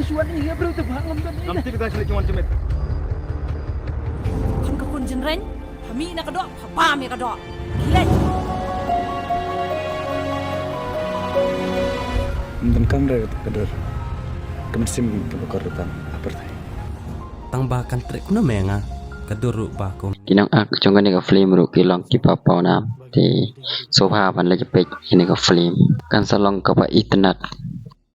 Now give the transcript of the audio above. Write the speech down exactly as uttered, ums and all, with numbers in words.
da shuwa ni ya bro te ba ngam da ni. Ngam tik da shuwa ni. Khun ka khun jinreng, ha mih na ka doh, ha bam ïa ka doh. Khilai. Ym donkam re ka dur. Ka mynsiem ka ba kor rutan ha pyrthei. Tang ba kan treh kumno me nga ka dur ruh ba kum. Ki nongak jong kane ka film ruh ki long kiba pawnam. Te sngewbha ban leit peit ïa kane ka film. Kan sa long kaba itynnad.